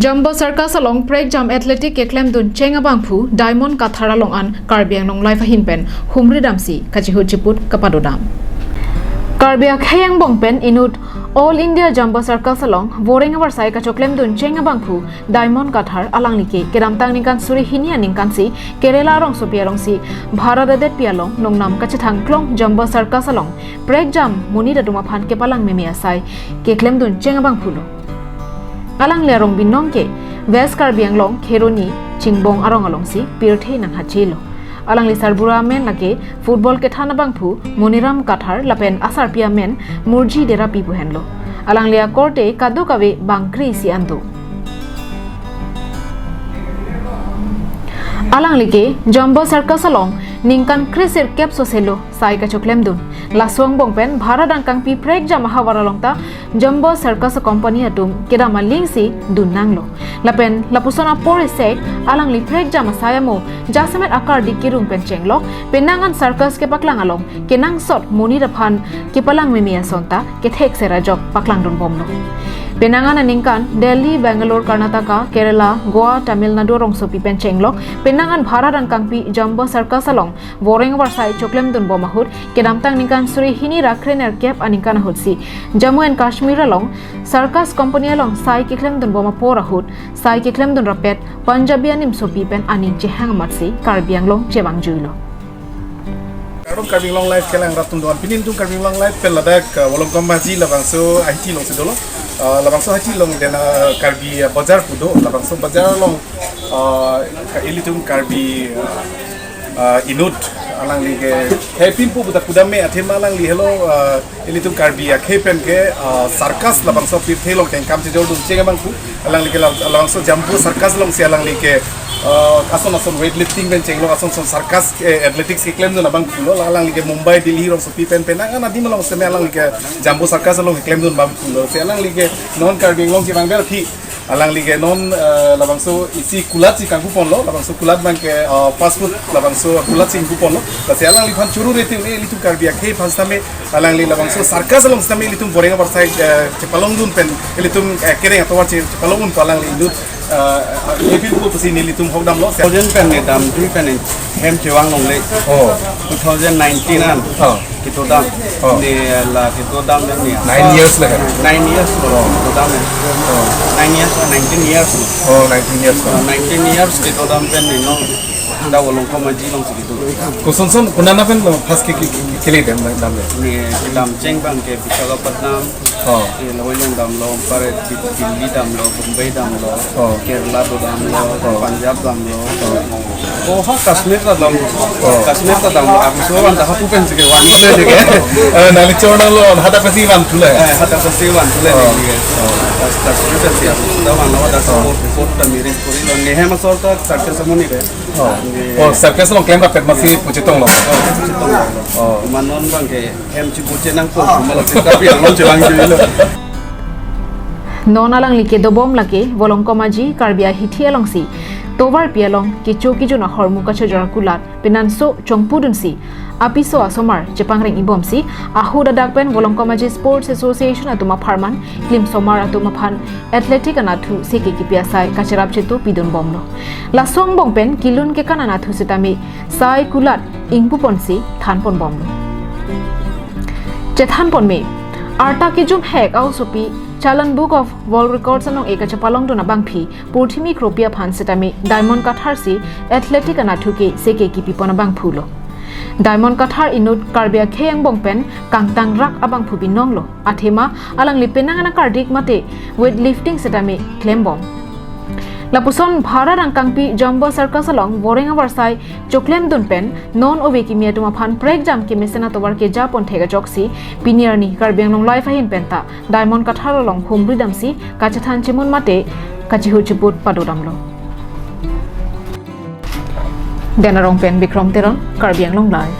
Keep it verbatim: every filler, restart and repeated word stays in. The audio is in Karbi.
Jumbo Circus along prekjam athletic keklemdun cheng abangphu Diamond Kathar along an Karbi Anglong Live ahin pen humri damsi kachihut chiput kapadodam. Karbi akhei angbong pen inut All India Jumbo Circus along voreng avarsai kachoklemdun cheng abangphu Diamond Kathar alangli ke kedamtang ningkan suri hini aningkan si Kerala arongsopi arongsi Bharat adetpi along nongnam kachethang klong Jumbo Circus along prekjam monit atum aphan kepalang meme asai keklemdun cheng abangphu lo. Alangli arong binong ke West Karbi Anglong Kheroni Chingbong arong alongsi pirthe nanghache lo. Alangli sarbura amen lake football kethan abangphu Moniram Kathar lapen asarpi amen Murji Derapi pu henlo. Alangli akorte kadokave bangkri isi an do. Alangli ke Jumbo Circus along ningkan kresirkep soselo sai kachoklemdun. Laso angbong pen Bharat angkangpi prekjam ahavar along ta Jumbo Circus company atum kedam alingsi dun nanglo. Lapen lapuson apor isek alangli prekjam asai amo jasemet akardi kirung pen chenglok penang an circus kepaklang along kenangsot monit aphan kepalang meme ason ta kethek ser ajok paklangdun bomlo. Penang an aningkan Delhi, Bangalore, Karnataka, Kerala, Goa, Tamil Nadu arongsopi pen chenglok penang an Bharat angkangpi Jumbo Circus along voreng avarsai choklemdun bom ahut kedamtang ningkan suri hini ra krenerkep aningkan ahutsi Jammu and Kashmir along circus company along sai keklemdun bom apor ahut sai keklemdun rapet Punjabi animsopi pen aning chehang amatsi Karbi Anglong chevangjuilo. Kardom Karbi Anglong Live kelang rat atum do-an, pini nelitum Karbi Anglong Live pen ladak, uh, Volongkom Maji labangso ahithi alongsi dolo. Uh, labangso ahithi along den, uh, Karbi, uh, Bazar pu do, labangso bazar along, uh, ka ilitum Karbi, uh, uh, inut alangli ke hepin pu buta kudam me athema alangli helo, uh, ilitum Karbi akhei pen ke, uh, circus labangso pirthe along kengkam chejordun cheng abangphu alangli ke la-, labangso Jumbo Circus alongsi alangli ke, uh, ason ason weightlifting pen chenglok ason ason circus, eh, athletics keklemdun abangphu lo. Alangli ke Mumbai, Delhi arongsopi pen penang an adim along seme alangli ke Jumbo Circus along keklemdun abangphu lo. Si alangli ke non Karbi Anglong kevang ber aphi alangli ke non, eh, labangso isi kulat si kangkuponlo, labangso kulat abang ke, eh, fast food, labangso kulat si kangkuponlo. Lasi alangliphan churu reti un-e ilitum Karbi akhei aphan sitame alangli labangso circus along sitame ilitum voreng avarsai, eh, chepalongdun pen ilitum, eh, kereng atovar che-, chepalongdun pu alangli inut, eh, hepin pu pusi nelitum hok damlo. Thousand pen ne dam, three pen ne hem chevang longle. Oh. Two thousand nineteen an. Oh. Ketodam. Oh. Ne la ketodam ne. Nine years le. Nine years lo. Oh. Ketodam ne. Oh. Nine years, nineteen years lo. Oh, nineteen years lo. Uh, nineteen years ketodam pen ne no. Dak Volongkom Maji alongsi kedo. Koson son konat pen lo first ke, ke, ke, kele dam, dam le. Ne kedam cheng abang ke Visakhapatnam. Oh. Ke lahei along damlo, pare Di-, Delhi damlo, Bombay damlo, oh, Kerala do damlo, oh, Punjab damlo. Oh. Oh, ha Kashmir ta damlo. Oh. Kashmir ta damlo. Aku so wan ta hapu pen sike wan le sike. Eh, nangli chorna lo, hadak pensi vanthu le. Eh, hadak pensi vanthu le, oh, ne ke. Oh. Kas-, Kashmir pensi aku ta vanlo, hadak, oh, support, support ta miri kori lo. Ne hem asor ta circus amonit ke. Oh. Ne. Oh, circus along keklem rapet amatsi pu chetonglo. Oh, pu chetonglo. Oh. Manon abang ke hem chipu chenang po, malah si Karbi Anglong chevangjuilo. Non alangli kedobom lake Volongkom Maji Karbi ahithi alongsi tovarpi along kecho kejun ahormu kachojor akulat penanso chongpudunsi apiso asomar chepangreng-ibomsi ahut adak pen Volongkom Maji Sports Association atum apharman klim somar atum aphan athletic anatthu seke kipi asai kacherap chetu pidun bomlo. Laso angbong pen kelun kekan anatthu sitame sai kulat ingpuponsi thanpon bomlo. Chethanpon me, arta kejum hek aosopi Chalon Book of World Records anong e kachepalongdun abangphi purthimi kropi aphan sitame Diamond Kathar si athletic anatthu ke seke kipipon abangphu lo. Diamond Kathar inut Karbi akhei angbong pen kangtang rak abangphu binong lo. Athema alangli penang an akardik mate weightlifting sitame klembom. Lapuson Bharat angkangpi Jumbo Circus along voreng avarsai choklemdun pen non ove kimi atum aphan prekjam kemesen atovar kejapon thek ajoksi pini arni Karbi Anglong Live ahin penta Diamond Kathar along humri damsi kachethan chimun mate kachihut chiput padodamlo. Den Arong pen Bikrom Teron, Karbi Anglong Live.